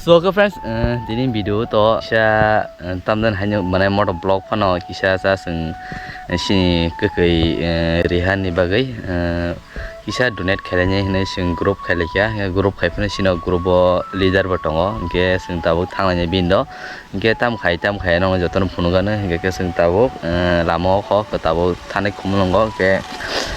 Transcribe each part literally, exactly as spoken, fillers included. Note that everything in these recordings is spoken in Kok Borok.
So, okay, friends, eh, tini video to kisa, eh, tamdan haino, mane, moto vlog phano kisa sa sing, eh, sini kwkwi, eh, Rihan ni bagwi, eh, kisa donate khailai hinwi sing group khailaikha, eh, group khai phano sino group o leader bo tongo, hinkhe sing tabuk thanglainai bini do, hinkhe tam khai, tam khai no jotono phunukgano, hinkhe khe sing tabuk, eh, lama o kho tabuk thani khumulwngo, hinkhe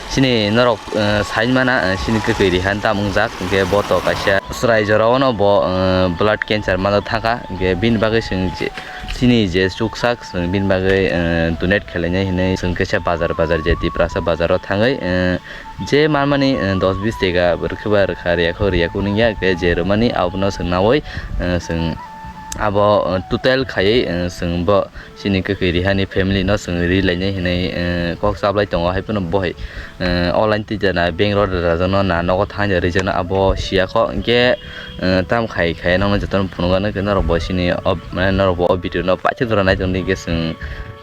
sini norok, eh, saimana, eh, sini kwkwi Rihan tam wngjak, hinkhe bo to kaisa chwrai jora o no bo, eh, blood cancer mano thangkha, hinkhe bini bagwi chwng je, chini je chuksak chwng bini bagwi, eh, donate khlainai hinwi chwng kaisa bazar, bazar je Tiprasa bazar o thangwi, eh, je manmani, eh, dos bis teka rwkhe ba rwkha, rwya kho rwya kho nungya, hinkhe je rwmani abono chwng naui, eh, chwng abo, eh, total khaiwi, eh, chwng bo chini kwkwi Rihani family no chwng ri lainai hinwi, eh, kok chaplai tongo, hai phano bo hai, eh, online twi jana bank rok rwjakno na nogo thangja rijana abo siya kho, hinkhe, eh, tam khai khai nokno jotono phunukgano, hinkhe norok bo chini o, mane norok bo o video no paithak jora nai tongdi, hinkhe chwng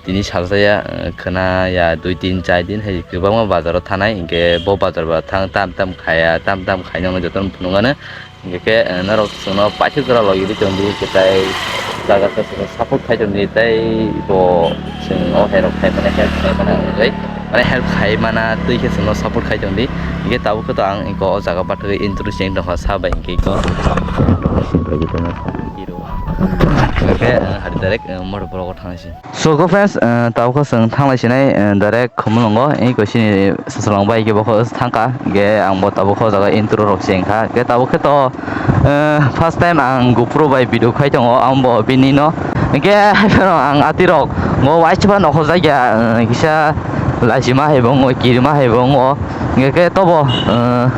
tini salsa ya, eh, khwna ya dui din char din hai kwbangma bazar o thanai, hinkhe bo bazar ba thang tam tam khaya, tam tam khai nokno jotono phunukgano. Hinkhe, eh, norok chwngno paithak jora logi di tongdi, hinkhe tai jaga se chwngno support khai tongdi, tai bo chwng o hai rok khai mane help khai mane wngwi, mane help khai mana twi khe chwngno support khai tongdi. Hinkhe tabuk khe to ang eko o jaga bathagwi intro cheng tongkha sa bai hinkhe eko. Hinkhe, eh, hari direct, eh, motor block o thangsi. So, go friends, eh, tabuk khe chwng thanglai sinai, eh, direct Khumulwngo, eko sini Sasalang bai khe bo khe thangkha, ge ang bo tabuk khe o jaga intro rok se wngkha, ge tabuk khe to, eh, first time ang GoPro bai video khai tongo, ang bo bini no, ge haino ang ati rok bo waisa ba nokho jakya, eh, kisa lachima hai bo wngo, kirima hai bo wngo, ge khe tobo, eh,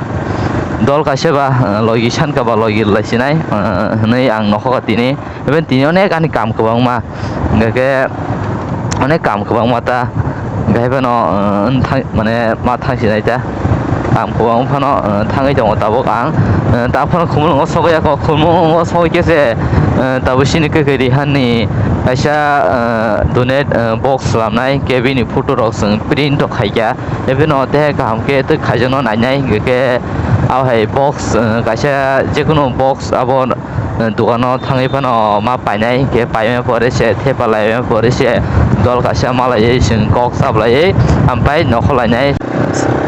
dol kaisa ba, eh, logi sankha ba logi lai sinai, eh, hinui ang nokho ka tini. Even tini onek ani kam kwbangma, hingkhe onek kam kwbangma ta, hingkhe phano, uh, thang-, mane ma thang sinai ta, kam kwbang phano, uh, thangwi tongo tabuk ang, uh, ta phano Khumulwngo sogwi ya kho, Khumulwngo sogwi khe se, uh, tabuk sini kwkwi Rihanni kaisa, uh, donate, uh, box slamnai, khe bini photo rok chwng print rok khaikha, even o tei kaham khe tei khaijakno nainai, hingkhe abo hai box, uh, kaisa jekunu box abo. Dogano thangwi phano ma painai, hinkhe paima pore se thepa laima pore se dol kaisa malaiwi chwng kok chaplaiwi ampai nokho lainai.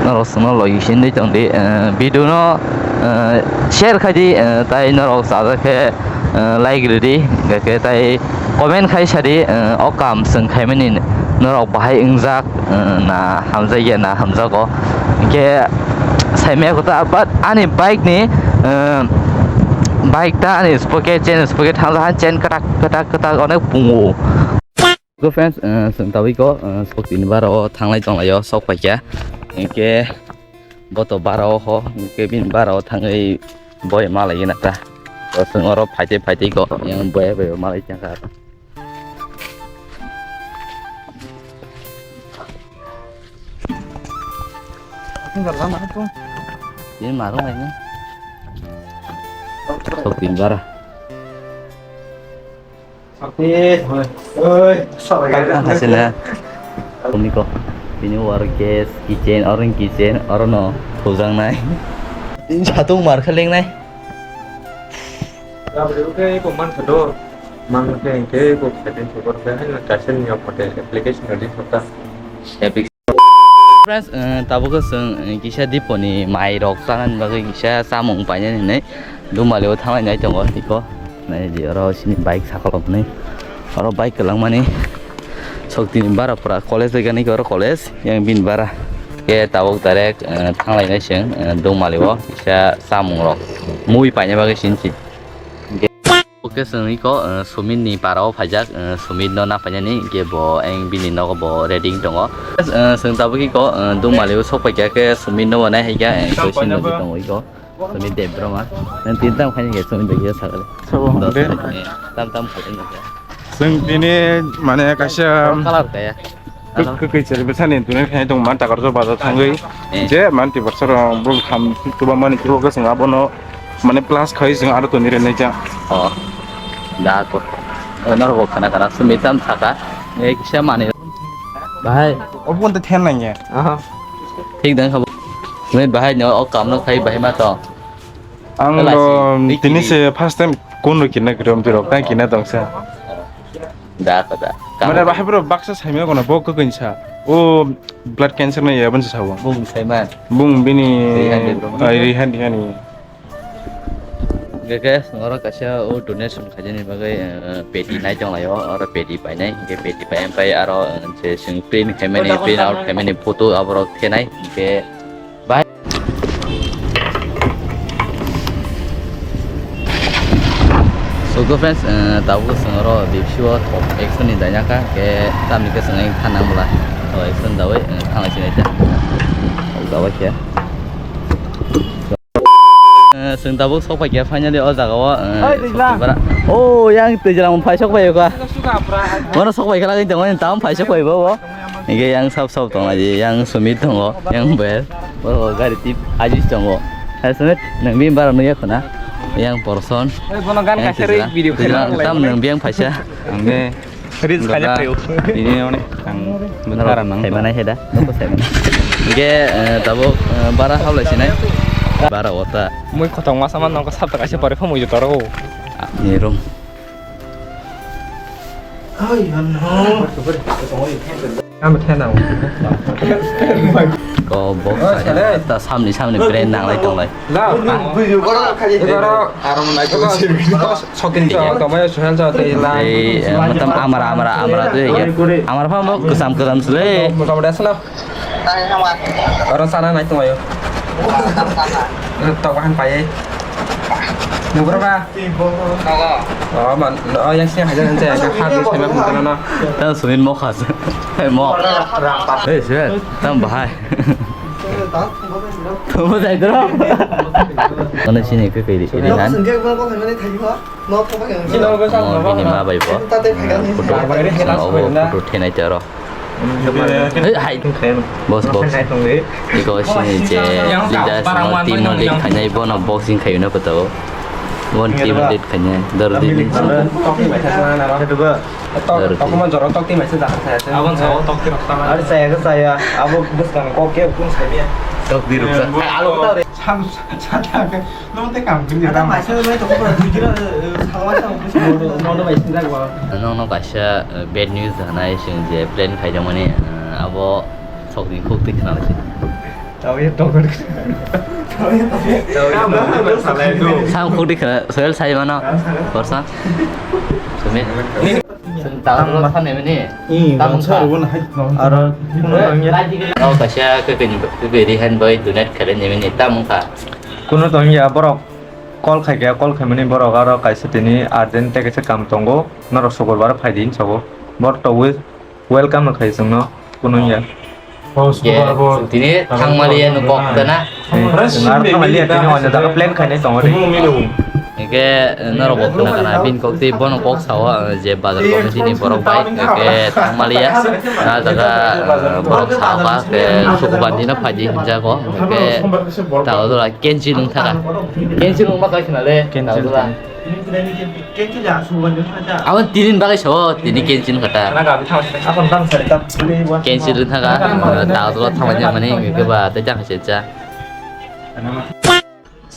Norok chwngno logi se wngwi tongdi, eh, video no, eh, share khaidi, eh, tai norok chajak khe, eh, like rwdi, hinkhe tai comment khai sadi, eh, o kam chwng khaimani norok bahai wngjak. Eh, na hamjakya na hamjago. Hinkhe saimaya kotha, but ani bike ni, eh, bike ta ani sprocket, chain sprocket thangjak, chain kwtak kwtak kwtak onek pungo. Go friends, eh, chwng tabwi ko, eh, sok tini bara o thanglai tonglaio, sok paikha. Hinkhe bo to bara o ho, hinkhe bini bara o thangwi boi malai gana ta. To chwng oro phaitwi phaitwi ko, yang boi bai malai tongkha. Ini marung ini. Sok tin bara. Oi, oi, sorry. Kan hasil ya. Ini kok. Ini war gas kitchen, orang kitchen, orang no tujang nai. Ini satu mar khaling nai. Gabriel ke ko man kado, man ke ke ko khaden ko kor ke na kasen ni apate application ready kota. Epic. Friends, eh, tabuk khe chwng, eh, kisa diponi mai rok chanani bagwi kisa chamung painani hinwi Dumali o thanglai nai tongo tiko. Nai di oro sini bike sakalo hwnwi. Oro bike kwlangmani sok tini bara pura college bai gani oro college yang bini bara. Ke tabuk direct, eh, thanglai nai chwng, eh, Dumali o kisa chamung rok mui paina bagwi sinchi. Oke, chwng iko, eh, Sumit ni para o phaijak, eh, Sumit no na painani, hinkhe bo eng bini nogo bo ready wng tongo. Eh, chwng tabuk iko, eh, Dumali o sok paikha khe Sumit no bo nai haikha, eh, iko sini tongo iko. Sumit Debbarma. Nang tin tam khaini khe Sumit bai khe sakale. Sabo Dos hwnde. Tarik, eh, tam tam khaini khe. Chwng tini mane kaisa Kalar kaya. Kwk-, kwkwi chwrai bwsani tuni khe tong man Takarjok bazar thangwi. Eh. Je man Tiprasa rok bro tham tuba mani tuba khe chwng abono mane plus khai chwng aro toni rwnai cha. Oh. Da ko. Nor bo khana khana sumi tam thaka. Eh, kisa mani. Bahai. Obo kon ta then nang ya. Aha. Thik dang khabo. Sumi bahai no o kam no khai bahai ma to. Ang Wala do si, tini wiki. Se first time kun ro kina krom tirok tang kina tong sa. Da ka da. Mane bahai bro baksa saimya kono bo kwkwi sa. O blood cancer na ya ban sa sabo. Bung saiman. Bung bini Rihan de bro. Ai Rihan Rihan ni. Gege oro kaisa o donation khaijani bagwi, eh, peti nai tong laio, oro peti painai, hingke peti pai, pai aro, eh, je chwng print khaimani, print out khaimani photo aborok khenai, hingke bai. So, good friends, eh, tabuk chwng oro bipsi o action ni daina kha, hingke tamni khe chwng thanang bwla, o action dawi, eh, thanglai sinai ta, o dawi khe. Eh, chwng tabuk sok pai kha finally o jaga o, eh, Hai, sok Twijlang. Pai bara. O, yang Twijlang phai sok pai kha. Bono sok pai kha lagin tongo, tam phai sok pai bo. Hingke yang sap sap tong lai, yang Sumit tongo, yang Bel. Bo gari tip ajis tongo. Hai Sumit, nang bini bara nungya khuna. Yang Porson. Hai, bono gan Yang kaisa ri Twijlang. Video Twijlang, khaina tam nang biang phaisa. Ang ne Reels khaina phaio. Ini one ang bentar nang. Hai mana hai da? Nokho sai mana? Hingke, eh, tabuk, eh, bara hablai sinai. Bara ota. Mui khotong masa man nokho sabta kaisa pore phamui jotoro. Ni room. Hai ano. Ang thena. Ko box ta samni samni brand nanglai tonglai. Sokin to, to mai suhan sa te la. Ei, eh, matam amara, amara, amara tu ya. Amara pha mo kusam kusam sule. Motamoti asno. Oro sana nai tong ayo. Tok bahan pai. Nubro ba. Oh man, oh yang sini hajar nanti ya. Hak ni saya pun kena na. Tang sumin mo khas. Mo. Hei, sir, tang bahai. Tunggu saya dulu. Mana sini ke kiri ini kan? Oh, ini ma bai bo. Photo, photo thenai taro. Hei, hai. Boss, boss. Iko sini je leader sini team no lead khainai bono boxing khayo na photo. One team lead khainai. Dor din. Tok, tok man jorok tok ti mai se jakha saya se. Abon sao tok ti rok tama. Ari saya ke saya, abo bwskang kok ke kun saya. Tok di ruksa. Hai, alo ta re. Sam sa ta ke. Nong te kam kini. Ada mai se mai to ko bujira, sama sama. Nong no mai sinjak ba. Nong no kaisa, eh, bad news hanai sing je plan khaijak mani, eh, abo sok di khuk ti khna lai. Tao ye tong. Tao ye tong. Sam khuk di khna, soyal sai mano. Korsa. Sumi. Tang ma. Tang ma. Aro. Oh, kaisa ke ke ni, ke ke di hen boy, do not kare ni ni tam ka. Kuno tong ya borok call khai khe, call khai mani borok aro kaisa tini urgent te kaisa kam tongo. Norok sukurbar phai di hinwi sabo. Bor to wi Welcome no khai chwngno, kuno ya. Ye, chwng tini thangmaliya no kok kana. Eh, chwng aro thangmaliya tini onya jaga plan khainai tongo de. Hingke, eh, norok bo khna kana, bin kok tei bono kok sao, eh, je bazar committee ni borok bai, hingke thangmaliya, ah, jaga, eh, borok sao ba, hingke sukuban dino phaidi hinjago, hingke tao dola kenchi nung thaka. Kenchi nung ma kai khna le, tao dola. Abo tini bagwi sao, tini cancel kha ta. Cancel wng thangkha, ta tolo thangmani, hwnkhe ba tei jang se cha.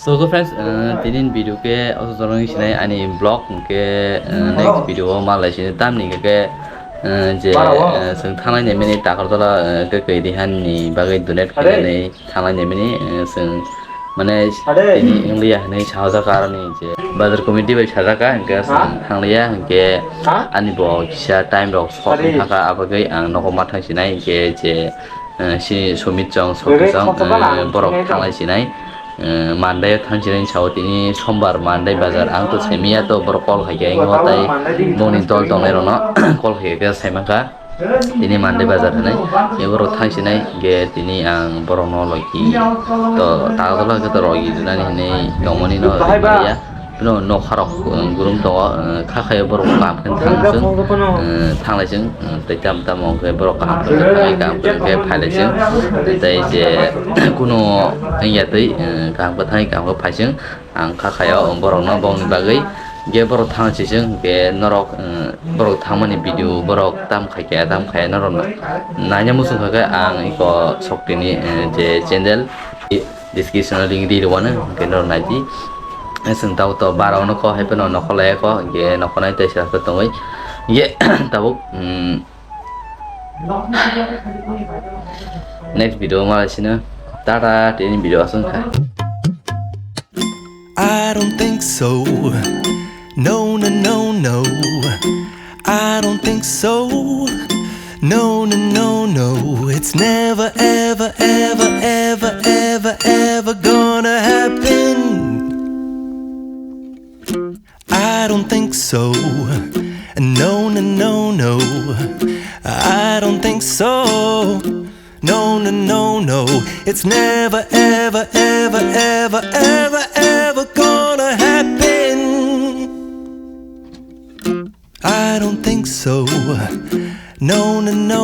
So, good friends, uh, tini video khe o jorong sinai ani vlog, hwnkhe, uh, next video o malai sini tamni hwnkhe, uh, je, uh, chwng thangnai ni mini takhor tola, uh, khe kwi di han ni bagwi donate khainani. Thanglai ni mini, eh, chwng, mane, tini wngliya hinwi sahojakha aroni je bazar committee bai sajakha, hwnkhe chwng thangliya, hwnkhe ani bo kisa time rok short wngkha, abagwi ang nogo ma thangsinai, hwnkhe je, eh, si Sumit chong, Sokti chong, eh, borok thanglai sinai, eh, Monday o thangsinai sao tini sombar Monday bazar, ang to semiya to borok call khaikhe, ang tai boni dol tongnai rokno call khaikhe saimangkha. Tini Monday bazar hinwi, e borok thangsinai, hwnkhe tini ang borokno logi to, ta dolo khe to logi rinani hinwi tongmani no rimaliya. Bino nokharok, um, gurum tongo, um, kha khaio borok kaham khe thang chwng, um, thanglai chwng, um, tei tamo tamo hwnkhe borok kaham khe thangwi kaham khe phailai chwng, tei je kunu wngya twi, um, kaham khe thangwi kaham khe phai chwng. Ang kha khaio borokno bongni bagwi, hwnkhe borok thang se chwng, hwnkhe norok, eh, borok thangmani video borok tam khai khe, tam khai norok na-, naina muchung kha khe ang iko Soktini, eh, je channel description o link ri rwano, hwnkhe norok nai di. Chwng tabuk to bara o nokho, hai phano nokho lai kho, hwnkhe nokho nai tei sera khe tongwi. Hwnkhe tabuk, mm, next video malai sino. Tata, tini video aswk kha. I don't think so. No, no, no, no. I don't think so. No, no, no, no. It's never, ever, ever, ever, ever, ever gonna happen. I don't think so. No, no, no, no. I don't think so. No, no, no, no. It's never, ever, ever, ever, ever, ever gonna happen. I don't think so. No, no, no.